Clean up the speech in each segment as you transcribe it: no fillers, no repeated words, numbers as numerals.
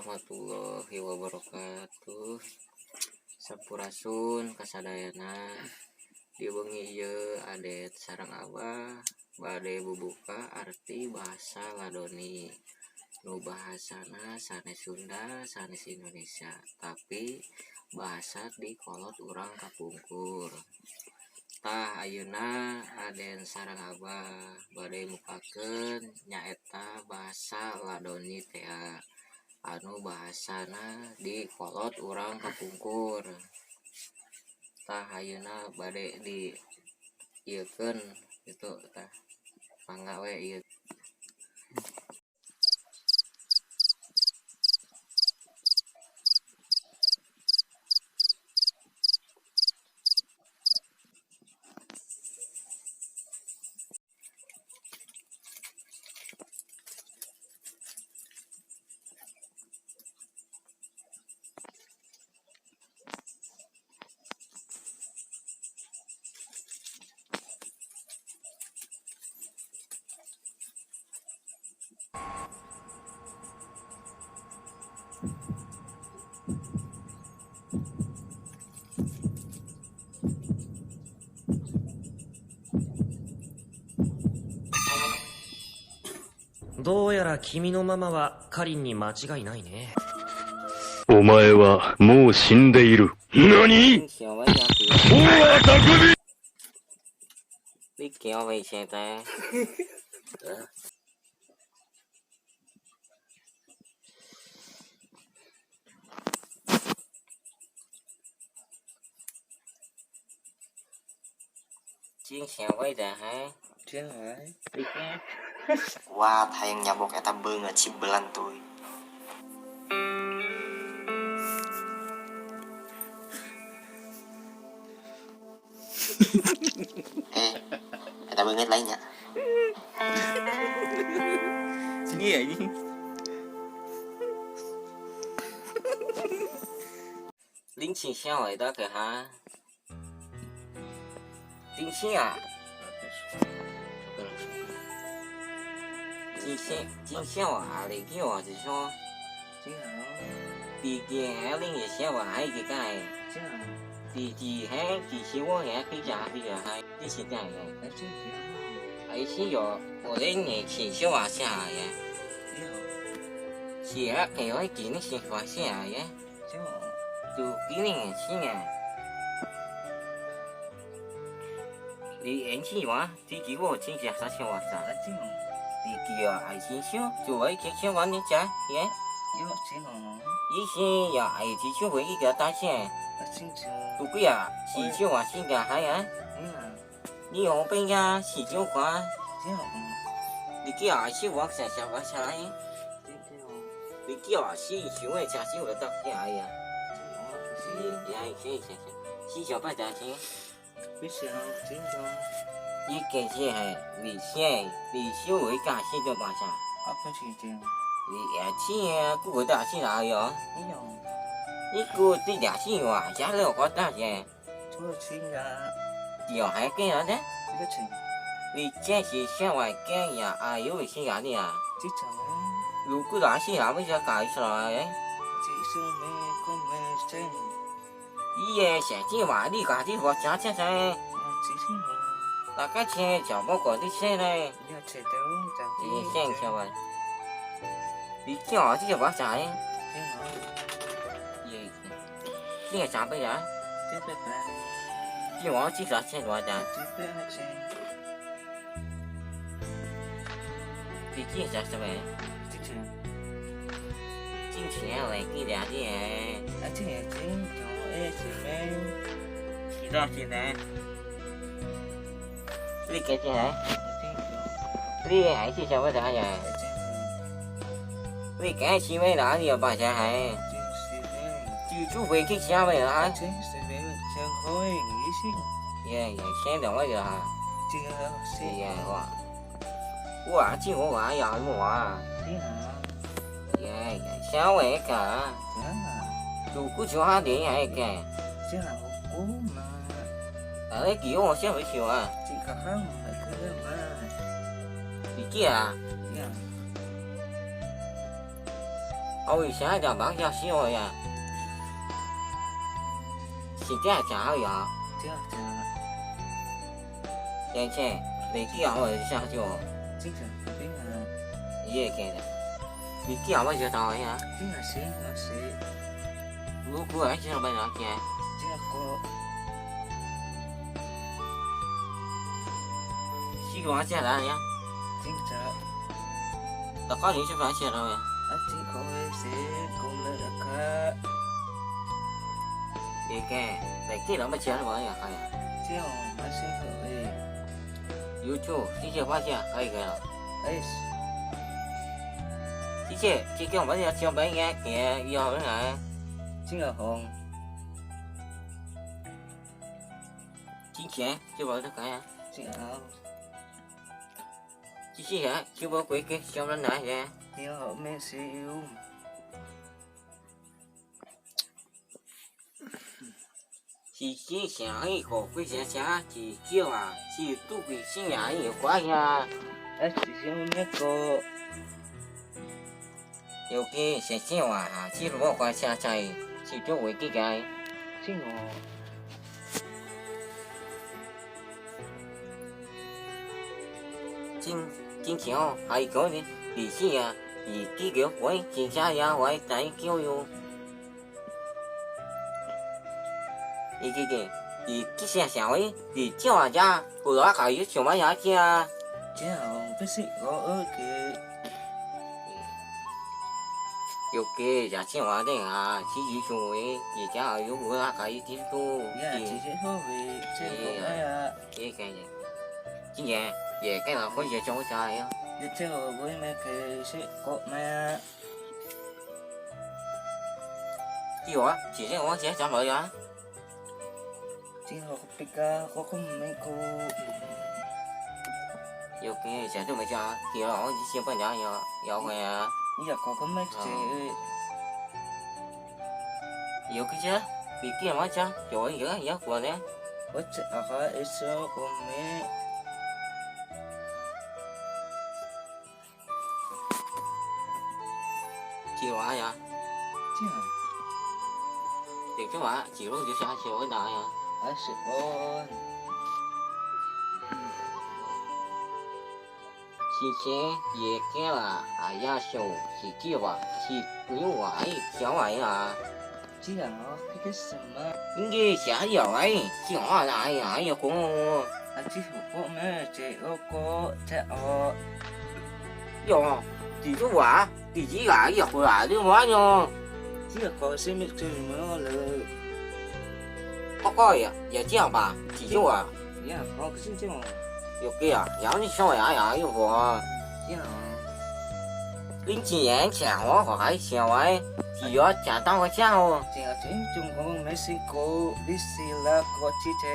Warahmatullahi wabarakatuh. Sampurasun kasadayana. Di wengi ieu Adet sareng Abah bade bubuka arti bahasa Ladoni. Nu bahasana sanes Sunda, sanes Indonesia, tapi bahasa di kolot urang kapungkur. Tah ayeuna Aden sareng Abah bade mukakeun nyaeta bahasa Ladoni teh anu bahasana di kolot urang kapungkur. Tah ayeuna bade di ieukeun kitu tah mangga we ieu. どうやら君のママはカリンに間違いないね。お前はもう死んでいる。何？你叫我现在。真想我的哈？真爱。你看。 Wah, hayang nyabok eta beungeut si belantuy. Eta beungeut lainnya. Sini ya ini. 恁是啥话得个哈？真啥啊？真啥真啥话嚟叫啊？是说，第几下恁是啥话还是改？第几下第几我下去食去个还你是怎个？哎是哟，我恁是啥话啥个？是啊，给我记你是话啥个？就几年是呢？你演戏话，这几个真是啥想法啥？你记啊，爱心想，就爱去想玩你食，耶？以前也爱去想回去给他打钱。有几啊？市场话新加海啊？你红边呀，市场话。你记啊，想我啥啥我啥来？你记啊，市场的车想就得啥呀？是是是，市场摆啥钱？你坚持系为啥？为小为家四点半啥？你也钱啊，久个大钱来哟。你久对俩钱话，家了我大钱。对还见啊呢？你这是想话见呀？啊，有为啥呢啊？如果俩钱也没啥改出来。伊个写钱话，你家己话真正噻。大家钱就无过你写嘞。你写出来。你叫这个话啥嘞？你个啥辈啊？这我这个钱多少？你这啥什么？金钱来几两钱？几多钱呢？你给钱？你还是想不啥呀？你给钱没拿，你要把钱还？就除非去钱没拿。耶耶，钱两万个哈。耶我，我进我玩呀，我玩。耶耶，钱我个。如果就哈点还个。啊，你叫我先回去啊。你记啊？我以前讲忙讲新闻呀，是这样讲好呀。这样讲。年轻，没见我就想就。经常经常。也见的，你见我就当呀。经常是那是。如果还是没人见。这个。西瓜见哪呀？经常。那高你吃饭去了没？啊，这个是公了个。别干，来给那么钱了嘛呀？哎呀。这样没辛苦哎。有酒，谢谢花钱，还有个了。哎。谢谢，这个我们要交白眼给要人来。这个红。金钱就往这干呀。这个。这些人就往鬼给小人来呀。你好，没事哟。是金钱一个贵钱钱，是叫啊，是赌鬼信仰有关呀。哎，是像那个，有给先进话啊，是我关下在，是做为几个？这个。金钱哦，还有个呢，利息啊，是几个我金钱呀，我在教育。伊这个，伊这些社会，伊叫人家，不拉搞伊什么样子啊？这样不是我给。有给家亲话的啊，自己行为，伊家有不拉搞伊几多？呀，这些好为这个呀。这个，今年也跟了回去种啥呀？你这个我没给是国咩？有啊，姐姐我姐讲老呀。今后别个我可没过。有给钱都没加，第二我一千半两要要回啊。你要搞个没钱？有给钱，比给我钱，有一个也过呢。我这个一说我没。几万呀？这样。这个话，几路就下去我拿呀。还是我。以前也干了，哎呀，小是计划是不用玩，想玩呀。这样哦，这个什么？应该想要哎，想玩哎呀，哎呀，公。啊，这个我们这个个这个。哟，这个玩，这个也回来的玩哟。这个是没什么了。不过也也这样吧，几句啊？呀，好，是这样。有给啊，让你小呀呀有个。呀。零几年前我还想玩，只要简单个钱哦。这个真中国没辛苦，你是那个事情。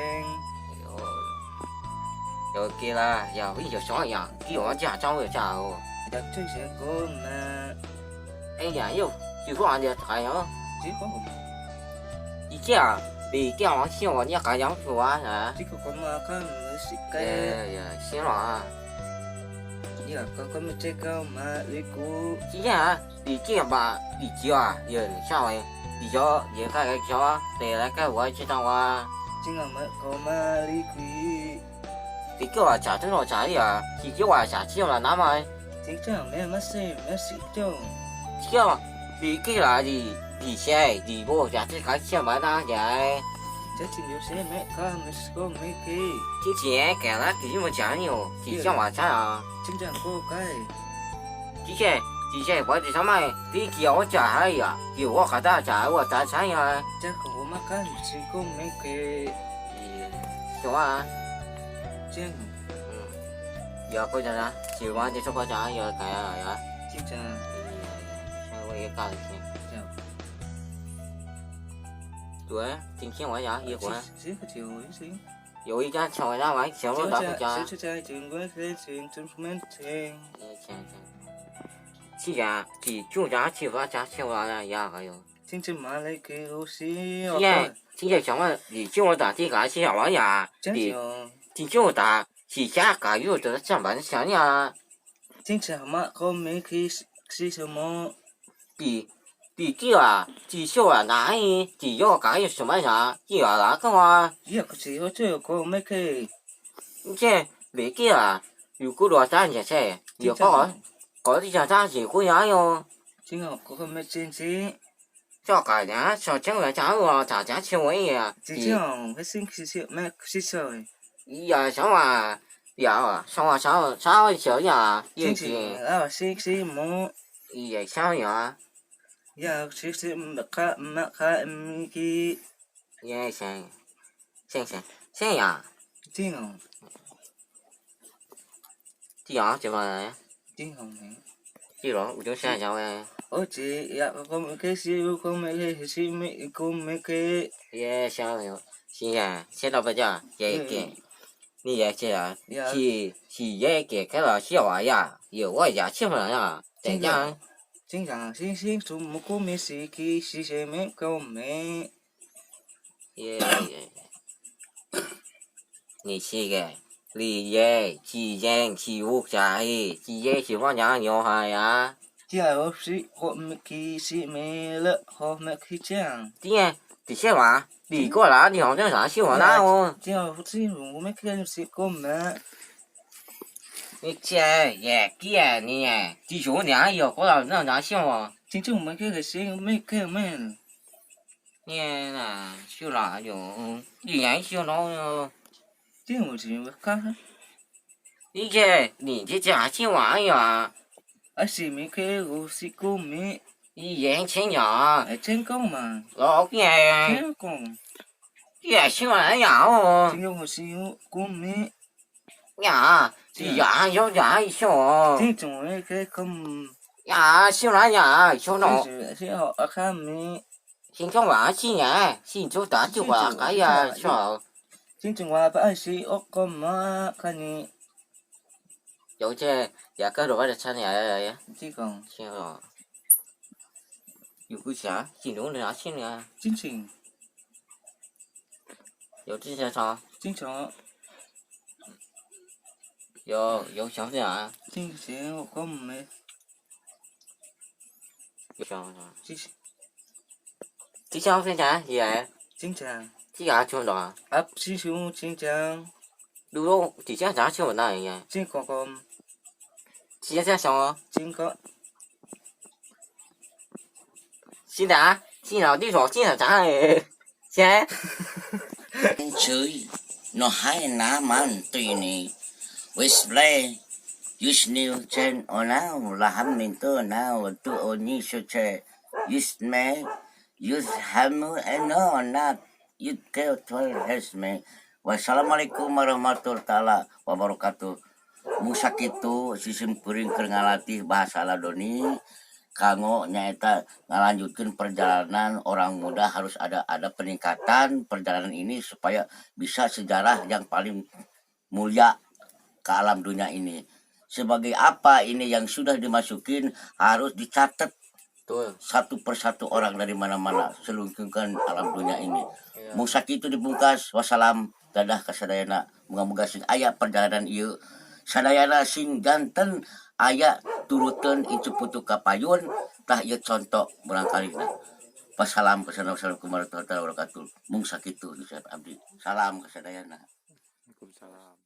哟，有给啦，要为就小呀，给我家长个家哦。要这些个嘛。哎呀，哟，就说俺的太阳。这个。你这样。被电话线我你还养猪啊？啊？这个干嘛看没时间？哎呀，行了啊。呀，刚刚没这个嘛，你个。今天啊，你这吧，你叫啊，有下回你叫也该该叫啊，得来该我去当啊。这个没个嘛，你个。你叫啊，家这种家里啊，你叫啊，下去了那么。这个没没事没事就。这个你给了你。以前你不家这个钱买哪来？这钱有些没看没说没给。这钱给了给你们讲哟，这钱我钱啊。真正不该。之前我这什么，你叫我家呀，叫我给大家我咋钱呀？这个我们看是个没给。行啊。这个。嗯。要过来了，就往这说家要干呀。这个。我也干了钱。对，今天我家一会。这个就行。有一家抢我家玩，抢我大不家。七家，几九家，七八家，七八家呀，还有。今天买了个东西。今天想我，你叫我打这个去玩呀？你，你叫我打，几家搞有的上班想呀。今天嘛，我没去吃什么。比。你记啊，至少啊，哪一只要改什么啥，记啊哪个啊？也可是我这个没去。你这没记啊？如果罗山这些，有个搞的像啥是贵呀哟？今后个没钱钱。这个呢，小金来讲我大家请问呀？这种还先去去没去去。呀，什么呀？什么什么什么小呀？眼睛啊，先去摸。也想呀。呀，其实没看没看没去。也行，行行行呀。这样。这样怎么了？这样没。这样我就想想呗。我这呀，我没去，我没去，没我没去。也想哟，行呀，先到不讲，也给，你也这样，是是也给开了小娃呀，有我家吃饭呀，再讲。经常星星做木工没事去，是谁没够没？耶耶，你是个，你耶，是人是物家的，是耶是我娘牛孩呀。这我是我没去是没了，我没去讲。对，这些话，你过来，你好像啥喜欢哪哦？这我是我没去是过没。你这也给你，地球娘有过来那哪行哦？真正没去个行，没去没。你那修哪有？你研修哪哟？这我是没看。你这你这家去玩呀？啊是没去，我是过没。你年轻呀？哎，真讲嘛。老变。真讲。也喜欢呀哦。真正我是过没。呀，呀，有呀，小。这种那个咁。呀，小哪呀，小孬。小阿看没。新疆话新年，新州大酒话，哎呀，小。真正话不是我个嘛，看你。有这也个罗的吃呢呀。这个。行哦。有个啥？新农的啥新呢？真正。有这些啥？真正。有想法啊？真正我讲没。有想法。这是。这想法啥？也。真正。这个听懂啊？啊，是想真正。如果这些啥听不那样？真个个。这些想哦。真个。现在，现在你说现在咋哎？现。 Chơi nó hay ná man tùy nì. Wisplay, Yusnil Chen Onao, Lahaminto Now, Tu Oni Suche, Yusme, Yus Hamu Eno Nat, Yutkel Twel Hesme. Wassalamualaikum warahmatullahi wabarakatuh. Musa kitu sistem kuring keur ngalatih bahasa Ladoni kanggo nyaeta ngalanjutkeun perjalanan orang muda harus ada peningkatan perjalanan ini supaya bisa sejarah yang paling mulia ke alam dunia ini. Sebagai apa ini yang sudah dimasukin harus dicatat Tuh. Satu persatu orang dari mana-mana selungkungkan alam dunia ini. Ya. Mung sakitu dipungkas, wassalam, dadah kasadayana. Muga-muga sing aya perjalanan ieu. Sadayana sing janten aya turuteun incu putu kapayun tah ieu contoh murangkalihna. Wassalam, wassalamualaikum warahmatullahi wabarakatuh. Mung sakitu ucap abdi. Salam kasadayana. Waalaikumsalam.